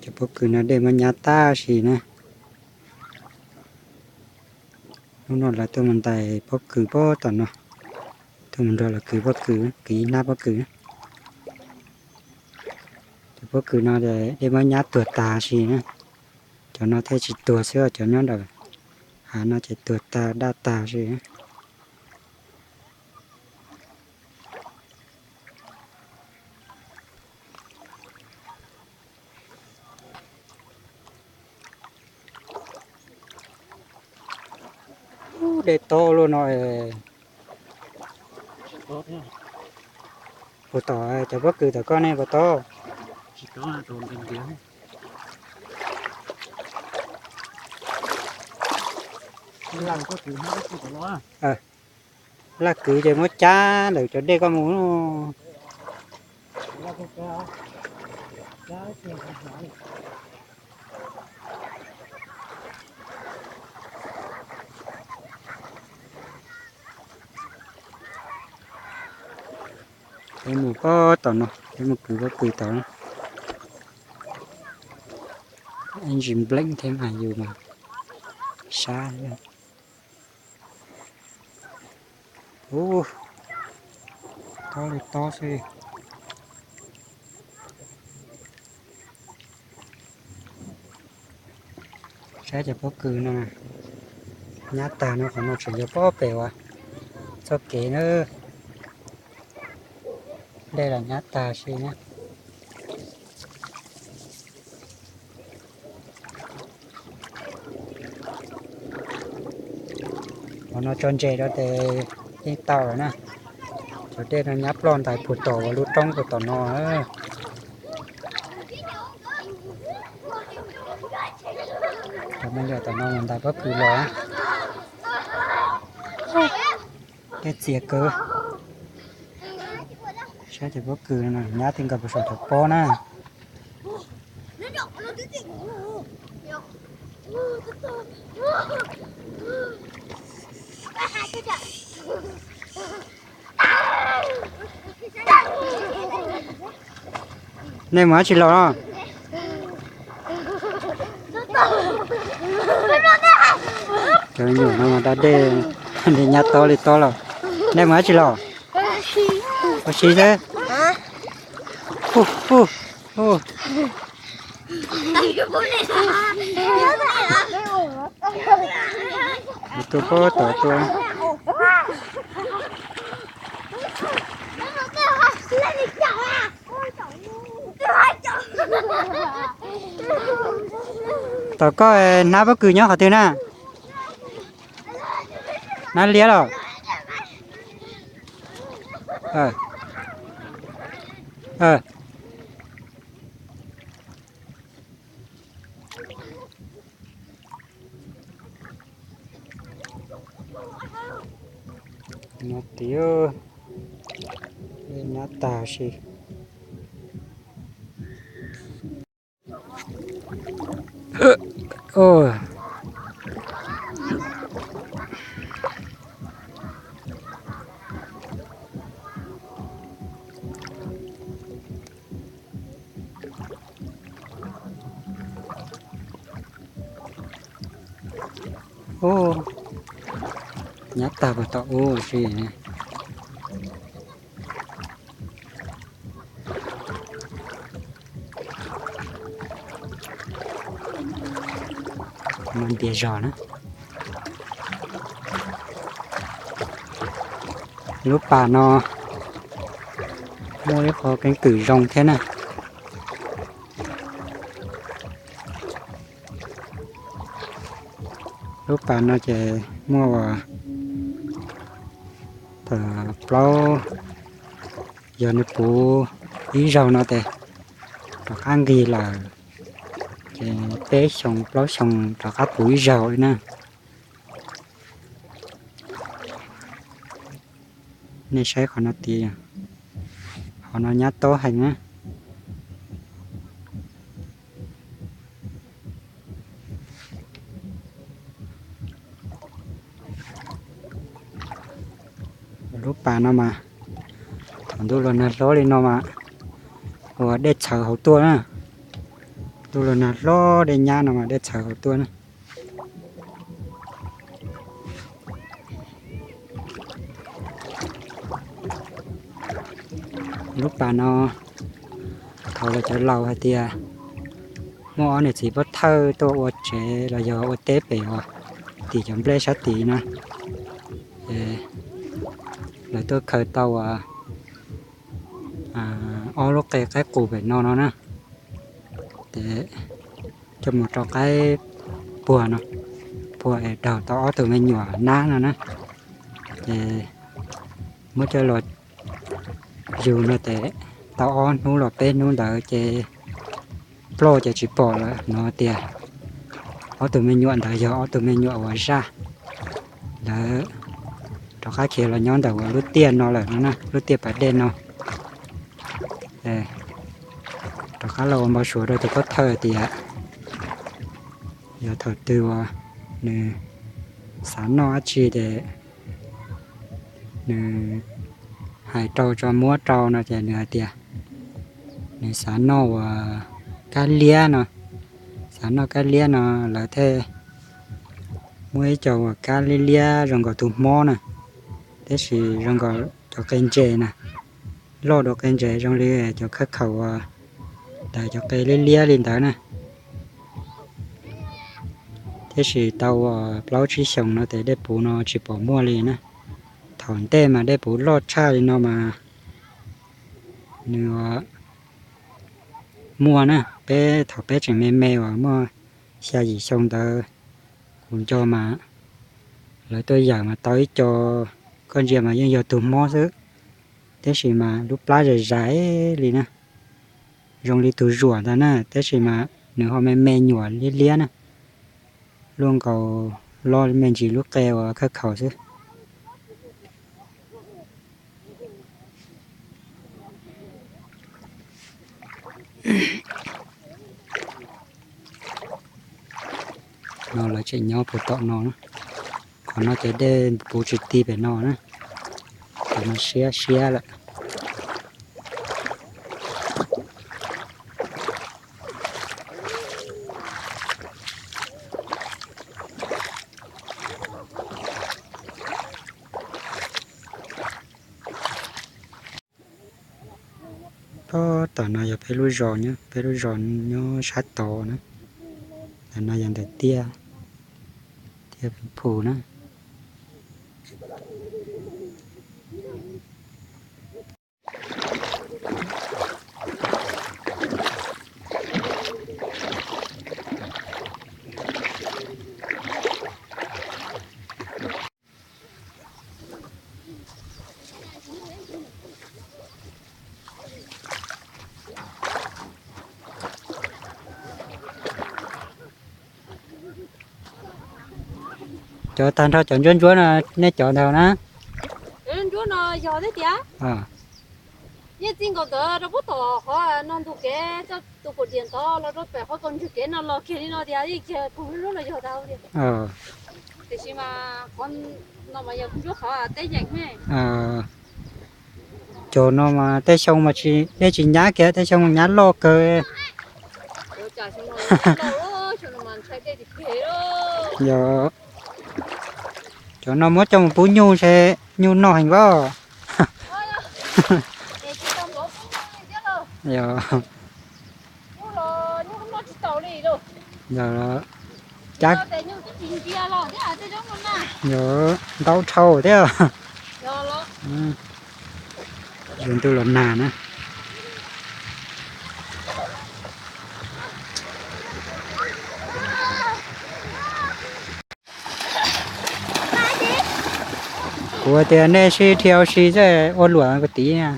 Cov pob kws no dej muab nyab tag si na. Hnub no lawv tuaj mus ntais pob kws puag tom no, tuaj mus nrog lawv kwv pob kws, kwv ib hnab pob kws. Cov pob kws no dej muab nyab tuag tag si na. Cov no thiaj tsis tuag xwb, cov nyob ntawm hav no ces tuag tag daj tag si. Dej tob luaj no. Puas tom cov pob kws tom koj ne puas tob? Laj kwv ces muab cab ntawm cov dej koj mus. Peb mus puag tom no, peb mus kwv pob kws tod. Ntsis npleem thiab mas yus mas sab. Ub, tob li tob xwb. Saib cov pob kws no, nyab tag no, qhov no tseem yog pob pem uas txoj kev na. Dej los nyab tag si na. Qhov no tso ntses rau ces yeej tau lawm na. Cov dej no nyab ploj ntais puag tom lub roob puag tom no. Cov me nyuam tom no mus ntais pob kws los. Dej txias kawg. Saib cov pob kws no nyab ti nkaus puag saum cov pob na. Nej mus dab tsi los no? Cov me nyuam no mas da dej, dej nyab tob li tob los. Nej mus dab tsi los? Ua si xwb. Hu, hu, hu. Tuaj puag tom tuaj. Tom koj hnab pob kws nyob qhov twg na? Hnab liab los? No tiag, nyab tag si. Ub, nyab tag puag tom ub si. No ntiav zog na. Lub pas no muaj ib qho keeb kwm zoo thiab na. Lub pas no ces muaj uas thaum plaub, yog nws puv ib zaug no ces rov qab nqig lawm, ces peb xyoo plaub xyoo rov qab puv ib zaug li na. Nej saib qhov no tiag, qhov no nyab tob heev na. Lub pas no mas thaum ntuj los nag hlob li no mas ua dej txhawv hauv tuaj na. Tus los nag hlob dej nyab no mas dej txhawv hauv tuaj na. Lub pas no thaum lawv cov laus hais tias muaj ob niam txiv pov thawj tuaj ua tsev los yog ua teb pem uas tim cov nplej sab tid na, es lawv tuaj khaws tau uas ob lub qe qaib qus pem no no na, ces coj mus rau qaib puag no, puag es daug tau ob tug me nyuam nab no na, ces muab coj los yug no ces tau ob hnub los peb hnub ntawd ces ploj ces tsis pom lawm no tias ob tug me nyuam ntawd yog ob tug me nyuam uas zaj. Lawv rov qab khiav los nyob ntawm uas lub tiaj no lawm no na, lub tiaj pas dej no. Rov qab los ua npau suav rau tus pov thawj tias yog thaum twg uas nws xav noj dab tsi ces nws hais rau tso muab rau no ces nws hais tias nws xav noj uas kab liab no, xav noj kab liab no lawv thiaj muab ib co uas kab liab liab zoo nkaus tus hmob na, tab sis zoo nkaus cov qe ntses na, loj dua qe ntses zoo li cov khawb khaum uas ntawd cov qe liab liab li ntawd na. Tiam sis tau uas plaub tsib xyoos no ces dej puv no tsis pom muaj li na. Thaum ntej mas dej puv loj tshaj li no mas nws muaj na, peb thaum peb tseem me me uas muaj xya yim xyoo ntawd, kuv nco mas lawv tuaj yawm mas tau ib co, koj ntsia mas yeej yog tus mob xwb, tab sis mas lub plab zais zais li na, zoo li tus zuam ntag na, tab sis mas nws ho me me nyuam liab liab na, luaj nkaus loj me ntsis lub qe uas khawb khaum xwb. No lawv tseem nyob puag tom no, qhov no ces dej puv tsis ti pem no na, qhov no siab siab lawm. Tom no yog peb lub zos, peb lub zos nyob sab tod na. Ntawm no yog ntawm tiaj, tiaj Phu na. Cov tag nrho cov ntsuab ntsuab no nej cov ntawd na? Ntsuab no yog thiab tias, yeej txij nkaus ntawd rau puag tom qhov no ntug kev txoj tus kaum diam ntawd los rau pem qhov kaum ntswg kev no los kiag li no tias yeej kiag koog lub no yog tau tias. Tiam sis mas qhov no mas yog ntsuab qhov teb yeem ne. Cov no mas tej xyoo mas dej tsis nyab kiag, tej xyoo nyab loj kawg. Yog, cov no muab coj mus pub nyuj ntshe nyuj noj heev as. Yog. Yog, ntau dhau thiab. Yuav ntuj los nag na. Kuv tias nej sib dhia ua si xwb ua luam kuv tiv na.